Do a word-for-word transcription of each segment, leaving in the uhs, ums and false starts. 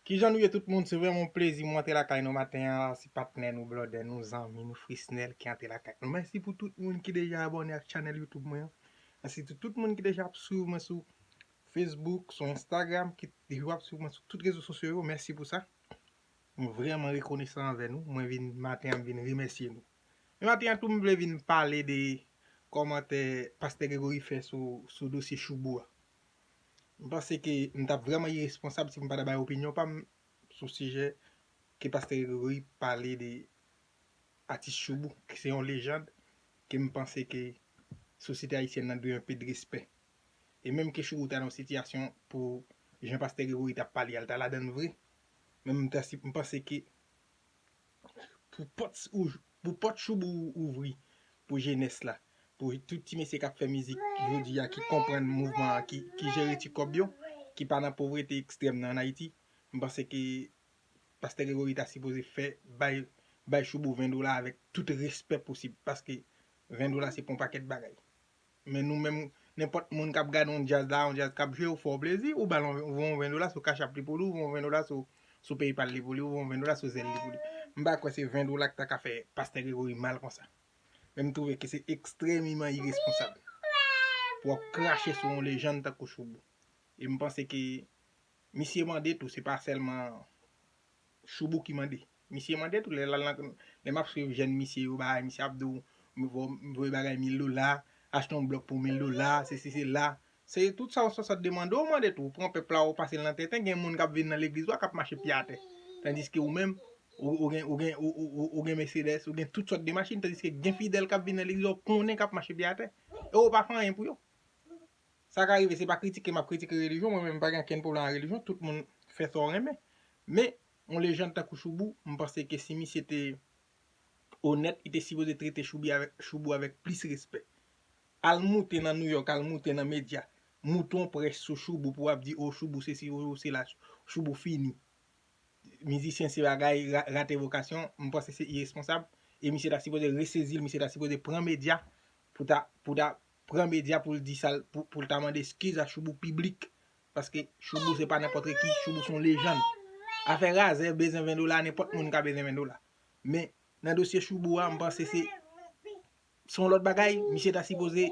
Kijan nou ye tout moun? Se vrèman yon plezi mwen antre lakay nou maten an. Se patnè nou, blòdè nou, zanmi nou, Frisnel ki antre lakay nou. Mèsi pou tout moun ki deja abòne ak chanèl YouTube mwen an. Mèsi pou tout moun ki deja ap swiv mwen sou Facebook, sou Instagram, ki toujou ap swiv mwen sou tout rezo sosyo yo. Mèsi pou sa. Mwen vrèman rekonesan anvè nou. Mwen vin maten an, m vin remèsye nou. Men maten an tou, m vle vin pale de kòmantè Pastè Gregory fè sou, sou dosye Choubou a. M panse ke m t ap vrèman iresponsab si m pa ta bay opinyon pa m sou sijè ke Pastè Gregory pale de atis Choubou, ki se yon lejand, ke m panse ke sosyete ayisyèn nan dwe yon pe de respè. E menm ke Choubou ta nan yon sitiyasyon pou jan Pastè Gregory t ap pale a, l ta ladann vre. Men m ta si, m panse ke pou pòt, ou, pou pòt Choubou ouvri pou jenès la, pou tout ti mesye k ap fè mizik jodi a, ki konprann mouvman an, ki, ki jere ti kòb yo, ki pa nan povrete ekstrèm nan ann Ayiti, m panse ke Pastè Gregory ta sipoze fè bay, bay Choubou ven dola avèk tout respè posib, paske ven dola se pa yon pakèt bagay. Men nou menm, nenpòt moun k ap gade yon djaz la, yon djaz k ap jwe, ou fè w plezi, ou ba l yon, voye yon ven dola sou Cash App li pou li, ou voye yon ven dola sou, sou PayPal li pou li, ou voye yon ven dola sou Zelle li pou li. M pa kwè se ven dola k ta ka fè Pastè Gregory mal konsa. Men m twouve ke se ekstrèmeman iresponsab pou w ap krache sou yon lejann tankou Choubou. E m panse ke misye mande tou, se pa sèlman Choubou ki mande. Misye mande tou, lè l al nan, lè m ap swiv jèn misye yo, bagay, misye ap di w, m vo-, m voye bagay mil dola, achte yon blòk pou mil dola, sesi, sela. Se tout sa w sòt de mande, w mande tou. Ou pran pèp la, ou pase l nan tenten, gen moun k ap vin nan legliz ou a, k ap mache pye atè. Tandiske ou menm, ou, ou gen, ou gen, ou, ou, ou, ou gen Mercedes, ou gen tout sòt de machin, tandiske gen fidèl k ap vin nan legliz ou a, ou konnen k ap mache pye atè. E ou pa fè anyen pou yo. Sa ka rive, se pa kritike m ap kritike relijyon, mwen menm m pa gen okenn pwoblèm ak relijyon, tout moun fè sa w renmen. Men, yon lejann tankou Choubou, m panse ke si misye te onèt, li te sipoze trete Choubi avèk, Choubou avèk plis respè. Al moute nan Nouyòk, al moute nan medya, moute yon prèch sou Choubou pou w ap di, o, Choubou sesi, o, sela, Choubou fini. Mizisyen se bagay ra-, rate vokasyon, m panse se iresponsab. E misye ta sipoze resezi l, misye ta sipoze pran medya pou ta, pou ta pran medya pou l di sa l, pou, pou l ta mande eskiz a Choubou piblik. Paske Choubou se pa nenpòt ki, Choubou se yon lejann. Afè razè, bezwen ven dola, nenpòt moun ka bezwen ven dola. Men, nan dosye Choubou a, m panse se, se yon lòt bagay, misye ta sipoze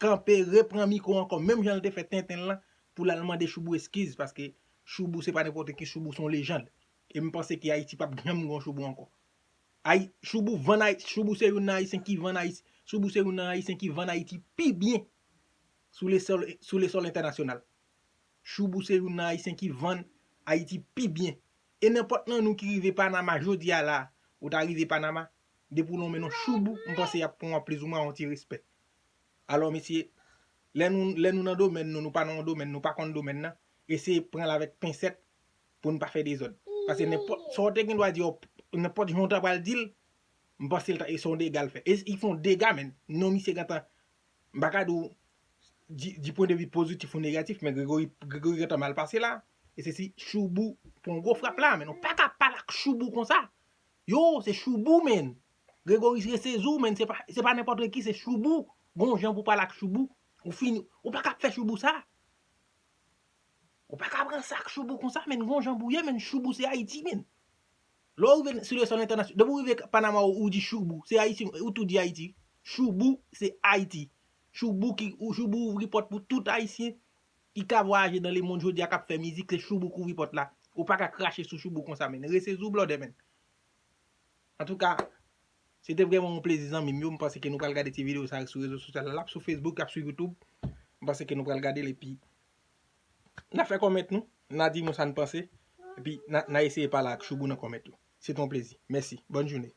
kanpe, repran mikwo ankò, menm jan l te fè tenten l lan, pou l al mande Choubou eskiz, paske Choubou se pa nenpòt ki, Choubou se yon lejann. E m panse ke Ayiti p ap janm gen yon Choubou ankò. Ay, Choubou vann Ayiti, Choubou se youn nan Ayisyen ki vann Ayiti, Choubou se youn nan Ayisyen ki vann Ayiti pi byen sou le sòl, sou le sòl entènasyonal. Choubou se youn nan Ayisyen ki vann Ayiti pi byen. E nenpòt nan nou ki rive Panama jodi a la, ou ta rive Panama, depi w lonmen non Choubou, m panse y ap pran w plizoumwen yon ti respè. Alò, mesye, lè nou, lè nou nan domèn nou, nou pa nan yon domèn, nou pa konn domèn nan, eseye pran l avèk pensèt pou n pa fè dezòd. Paske nenpòt sa w te gen dwa di, nenpòt jan w ta pral di l, m panse l ta, e se yon dega l fè. E li fè yon dega, men. Non, misye gentan, m pa ka di w, di, di pwen de vi pozitif ou negatif, men Gregory, Gregory gentan mal pase la. E se si Choubou pran yon gwo frap la, men. Ou pa ka pale ak Choubou konsa. Yo, se Choubou, men. Gregory resezi w, men. Se pa, se pa nenpòt ki, se Choubou. Gon jan pou pale ak Choubou. Ou fini, ou pa ka fè Choubou sa. Ou pa ka pran sa ak Choubou konsa, men. Gon jan pou ye, men. Choubou se Ayiti, men. Lè w rive sou le sòl entènasyonal, depi w rive Panama, ou, ou di Choubou, se Ayiti, ou tou di Ayiti. Choubou, se Ayiti. Choubou ki, ou, Choubou ouvri pòt pou tout Ayisyen ki ka vwayaje nan lemonn jodi a, k ap fè mizik, se Choubou ki ouvri pòt la. Ou pa ka krache sou Choubou konsa, men. Resezi w, blòdè, men. Antouka, se te vrèman yon plezi, zanmi m yo. M panse ke nou pral gade ti videyo sa sou rezo sosyal la, l ap sou Facebook, l ap sou YouTube. M panse ke nou pral gade l, epi n a fè kòmant nou, n a di nou sa n panse, epi n a, n a eseye pale ak Choubou nan kòmant yo. Se te yon plezi. Mèsi. Bòn jounen.